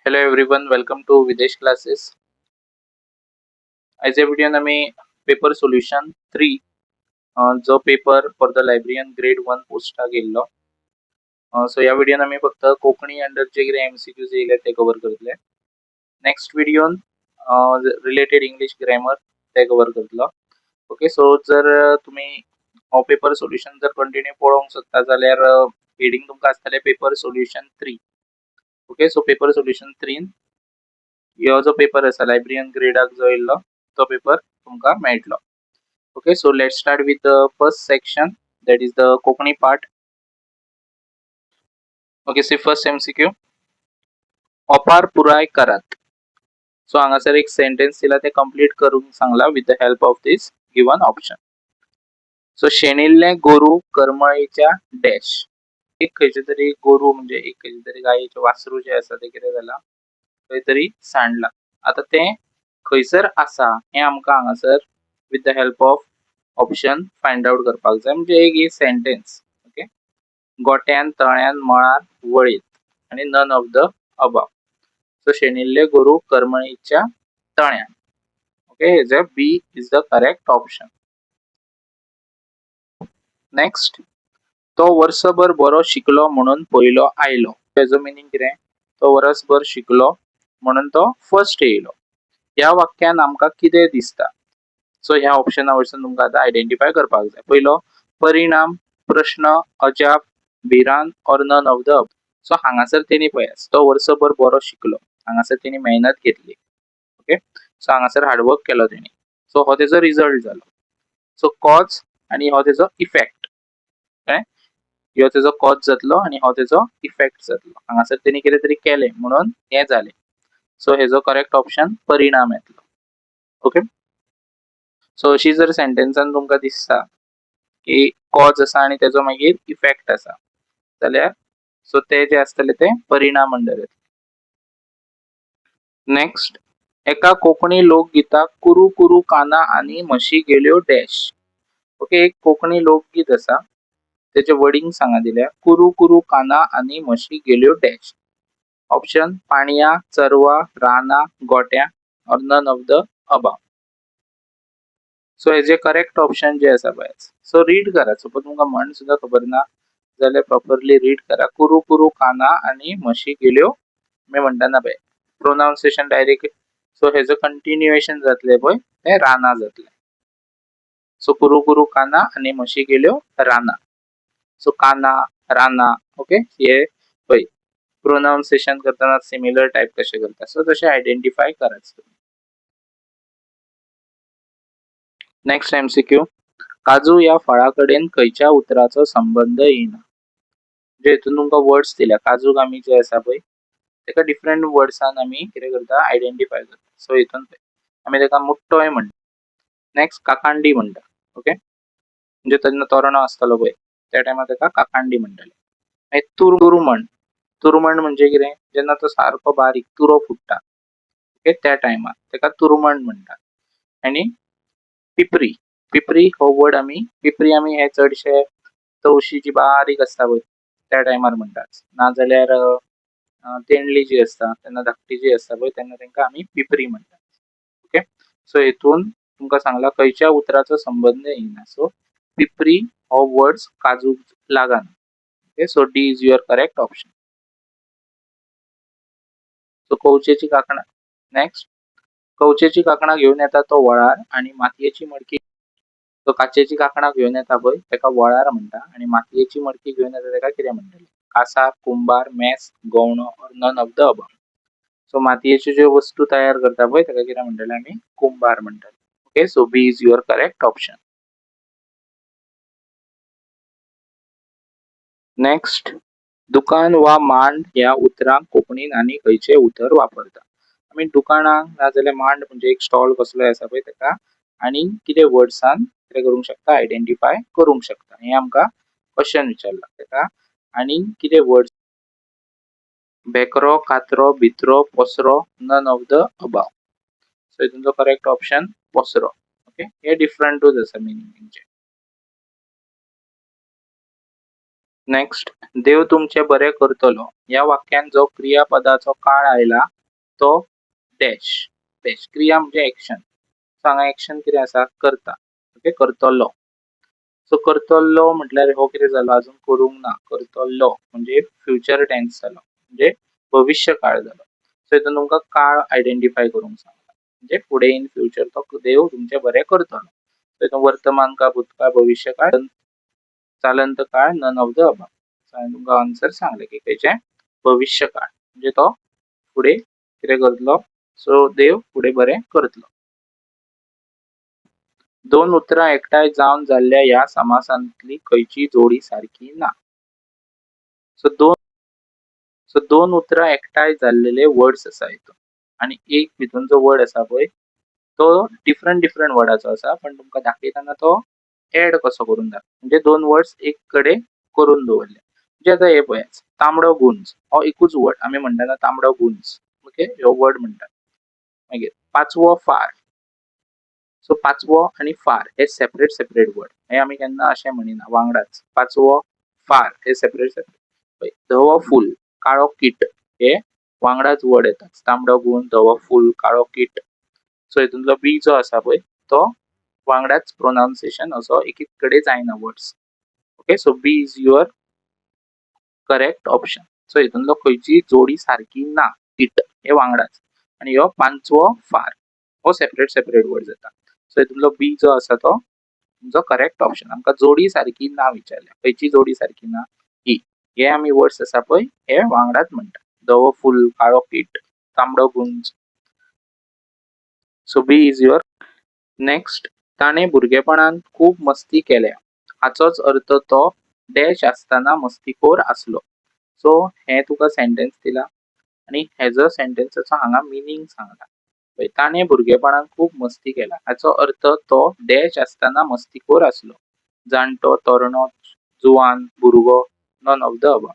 Hello everyone, welcome to Videsh classes. आयच्या व्हिडिओन आमी paper solution 3, जो paper for the librarian grade 1 पोस्टाक येयल्लो. So ह्या व्हिडियोन आमी फक्त कोंकणी अंडर जे कितें एमसीक्यूज येयले ते कवर करतले. नेक्स्ट व्हिडियोन रिलेटेड इंग्लिश ग्रॅमर ते कवर करतलो. ओके, सो जर तुमी हो पेपर सोल्युशन जर कंटिन्यू पळोवंक सोदता जाल्यार हेडींग तुमकां आसतलें paper solution 3. Okay, so paper solution 3 ह्यो जो पेपर आसा लायब्ररियन ग्रेडाक जो येयल्लो तो पेपर तुमकां मेळटलो. Okay, so let's start with the first section, that is the Konkani part. Okay, see first MCQ, ओपार पुराय करात. सो हांगासर एक सेंटेन्स दिला, ते कंप्लीट करूंक सांगला with the help of this given option. So शेणिल्लें गोरू करमळीच्या डॅश. एक खंयचे तरी गोरू म्हणजे एक खंयचे तरी गायेचें वासरू जें आसा तें कितें जालां, खंय तरी सांडलां. आतां तें खंयसर आसा हें आमकां हांगासर with the help of option find out करपाक जाय. म्हणजे एक ही सेंटेन्स. ओके, गोट्यान, तळ्यान, मळार, वळीत आनी none of the above. So शेणिल्लें गोरू करमळीच्या तळ्यान. ओके, हेजे B is the correct option. Next, तो वर्सभर बरो शिकलो म्हणून पयलो आयलो. हेजो मिनींग कितें? तो वर्सभर शिकलो म्हणून तो फर्स्ट येयलो. ह्या वाक्यान आमकां कितें दिसता? सो ह्या ऑप्शना वयरसून तुमकां आतां आयडेंटिफाय करपाक जाय. पयलो परिणाम, प्रश्न, अजाप, भिरांत or none of the. So हांगासर तेणी पळयात, तो वर्सभर बरो शिकलो, हांगासर तेणी मेहनत घेतली. ओके, सो हांगासर हार्डवर्क केलो तेणी, सो हो तेजो रिजल्ट जालो. सो कॉज आनी हो तेजो इफेक्ट. कळ्ळें? ह्यो तेजो कॉज जातलो आनी हो तेजो इफेक्ट जातलो. हांगासर तेणी कितें तरी केलें म्हणून हें जालें. सो हेजो करेक्ट ऑप्शन परिणाम येतलो. ओके, सो अशी जर सेंटेन्सान तुमकां दिसता की कॉज आसा आनी तेजो मागीर इफेक्ट आसा जाल्यार सो ते जे आसतले ते परिणाम अंडर येतले. नेक्स्ट, एका कोंकणी लोकगीताक कुरू कुरू काना आनी म्हशी गेल्यो डॅश. ओके, एक कोंकणी लोकगीत आसा, तेचे वर्डिंग हांगा दिल्या, कुरू कुरू काना आनी म्हशी गेल्यो डॅश. ऑप्शन पाणया, चरवा, राना, गोट्या or none of the above. So हेजे करेक्ट ऑप्शन जे आसा पळय, सो रीड करा. सपोज तुमकां म्हण सुद्दां खबर ना जाल्यार प्रॉपरली रीड करा. कुरू कुरू काना आनी म्हशी गेल्यो, आमी म्हणटाना पळय प्रोनावन्सिएशन डायरेक्ट, सो हेजो कंटिन्युएशन जातलें पळय तें राना जातलें. सो कुरू कुरू काना आनी म्हशी गेल्यो राना. सो काना, राना. ओके, हे पळय प्रोनावन्सिएशन करतना सिमिलर टायप कशें करता, सो तशें आयडेंटिफाय करात. नेक्स्ट एमसीक्यू, काजू ह्या फळा कडेन खंयच्या उतराचो संबंद येना? म्हणजे हितून तुमकां वर्ड्स दिल्या. काजूक आमी जे आसा पळय तेका डिफरंट वर्ड्सान आमी कितें करता, आयडेंटिफाय करता. सो हितून पळय आमी तेका मुट्टोय म्हणटा. नेक्स्ट काकांडी म्हणटा. ओके, म्हणजे तेन्ना तोरणो आसतालो पळय त्या टायमार तेका काकांडी म्हणटाले. मागीर तुरमण. तुरमण म्हणजे कितें? जेन्ना तो सारको बारीक तुरो फुट्टा, ओके, त्या टायमार तेका तुरमण म्हणटा. आनी पिपरी. पिपरी हो वर्ड आमी पिपरी आमी हे चडशे तवशी जी बारीक आसता पळय त्या टायमार म्हणटात. नाजाल्यार तेंडली जी आसता तेन्ना धाकटी जी आसता पळय तेन्ना तेंकां आमी पिपरी म्हणटात. ओके, सो हितून तुमकां सांगला खंयच्या उतराचो संबंद येना. सो पिपरी हो वर्ड्स काजूक लागना. Okay, so D is your correct option. So कवचेची कांकणां. नेक्स्ट, कवचेची कांकणां घेवन येता तो वळार आनी मातयेची मडकी. सो काचेची कांकणां घेवन येता पळय तेका वळार म्हणटा आनी मातयेची मडकी घेवन येता तेका कितें म्हणटले? कासार, कुंभार, मेस, गवणो or none of the above. So मातयेच्यो ज्यो वस्तू तयार करता पळय तेका कितें म्हणटले आमी? कुंभार म्हणटले. Okay, so B is your correct option. Next, दुकान वा मांड ह्या उतरांक कोंकणीन आनी खंयचें उतर वापरता? आमी दुकानाक नाजाल्यार मांड म्हणजे एक स्टॉल कसलोय आसा पळय तेका आनी कितें वर्ड्सान कितें करूंक शकता, आयडेंटिफाय करूंक शकता. हें आमकां क्वेश्चन विचारलां. तेका आनी कितें वर्ड्स? भेकरो, कातरो, भितरो, पसरो, none of the above. So हितूंतलो करेक्ट ऑप्शन पसरो. ओके, हे डिफरंटूच आसा मिनींग तेंचे. नेक्स्ट, देव तुमचें बरें करतलो ह्या वाक्यान जो क्रियापदाचो काळ आयला तो डॅश डॅश. क्रिया म्हणजे एक्शन. सो हांगा एक्शन कितें आसा? करता. ओके, करतलो. सो करतलो म्हटल्यार हो कितें जालो? अजून करूंक ना. करतलो म्हणजे फ्युचर टेन्स जालो, म्हणजे भविश्य काळ जालो. सो हितून तुमकां काळ आयडेंटिफाय करूंक सांगला, म्हणजे फुडें इन फ्युचर तो देव तुमचें बरें करतलो. सो हितून वर्तमान काळ, भूतकाळ, भविश्य काळ, चालंत काळ, none of the above. So हांवें तुमकां आन्सर सांगलें की खंयचें? भविश्य काळ, म्हणजे तो फुडें कितें करतलो? सो देव फुडें बरें करतलो. दोन उतरां एकठांय जावन जाल्ल्या ह्या समासांतली खंयची जोडी सारकी ना? सो दोन उतरां एकठांय जाल्लेले वर्ड्स आसा हितून आनी एक भितून जो वर्ड आसा पळय तो डिफरंट डिफरंट वर्डाचो आसा, पण तुमकां दाखयतना तो एड कसो करून दाखय, म्हणजे दोन वर्ड्स एक कडेन करून दवरले. म्हणजे आतां हे पळयात, तांबडो गुंज हो एकूच वर्ड आमी म्हणटाना, तांबडो गुंज. ओके, ह्यो वर्ड म्हणटात. मागीर पाचवो फार. सो पाचवो आनी फार हे सेपरेट सेपरेट वर्ड. हे आमी केन्ना अशें म्हणिना वांगडाच. पाचवो, फार हे सेपरेट सेपरेट. धवो फूल, काळो कीट हे वांगडाच वर्ड येतात. तांबडो गुंज, धवो फूल, काळो कीट. सो हितूंतलो बी जो आसा पळय तो वांगडाच प्रोनाउन्सिएशन असो एकीच कडेन जायना words. Okay, so B is your correct option. So हितूंतलो खंयची जोडी सारकी ना? कीट हे वांगडाच आनी ह्यो पांचवो फार हो सेपरेट सेपरेट वर्ड जाता. सो हितूंतलो बी जो आसा तो तुमचो करेक्ट ऑप्शन. आमकां जोडी सारकी ना विचारल्या. खंयची जोडी सारकी ना? ही. हे आमी वर्ड्स आसा पळय हे वांगडाच म्हणटात, धवो फूल, काळो कीट, तांबडो गुंज. So B is your. Next, ताणें भुरगेपणांत खूब मस्ती केल्या हाचोच अर्थ तो डॅश आसतना मस्तीखोर आसलो. सो हें तुका सेंटेन्स दिला आनी हेजो सेंटेन्साचो हांगा मिनींग सांगला. पळय, ताणें भुरगेपणांत खूब मस्ती केल्या हाचो अर्थ तो डॅश आसतना मस्तीखोर आसलो. जाणटो, तरणो, जुवान, भुरगो, none of the above.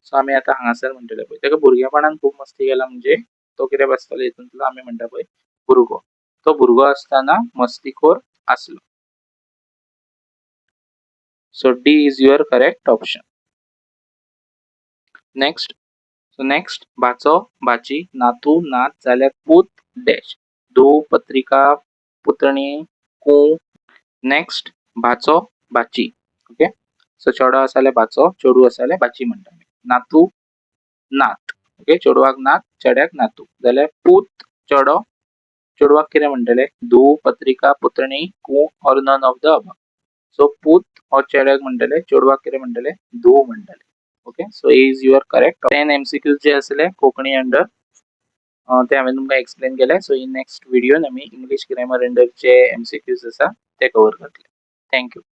So आमी आतां हांगासर म्हणटले पळय, ताका भुरगेपणांत खूब मस्ती केला म्हणजे तो कितें आसतलो? हितूंतलो आमी म्हणटा पळय भुरगो. तो भुरगो आसतना मस्तीखोर आसलो. So D is your correct option. Next, so next, भाचो, भाची, नातू, नात जाल्यार पूत डॅश. धूव, पत्रिका, पुतणी, कू. नेक्स्ट, भाचो, भाची. ओके, सो चेडो आसा जाल्यार भाचो, चेडूं आसा जाल्यार भाची म्हणटा आमी. नातू, नात. ओके, चेडवाक नात, चेड्याक नातू. जाल्यार पूत चेडो, चेडवाक कितें म्हणटले? धूव, पत्रिका, पुतणी, कू or none of the above. So पूत हो चेड्याक म्हणटले, चेडवाक कितें म्हणटले? धूव म्हणटले. Okay, so A is your correct. 10 MCQs जे आसले कोंकणी अंडर ते हांवें तुमकां एक्सप्लेन केले. सो इन नेक्स्ट व्हिडियोन आमी इंग्लीश ग्रामर अंडर जे एमसीक्यूज आसा ते कवर करतले. Thank you.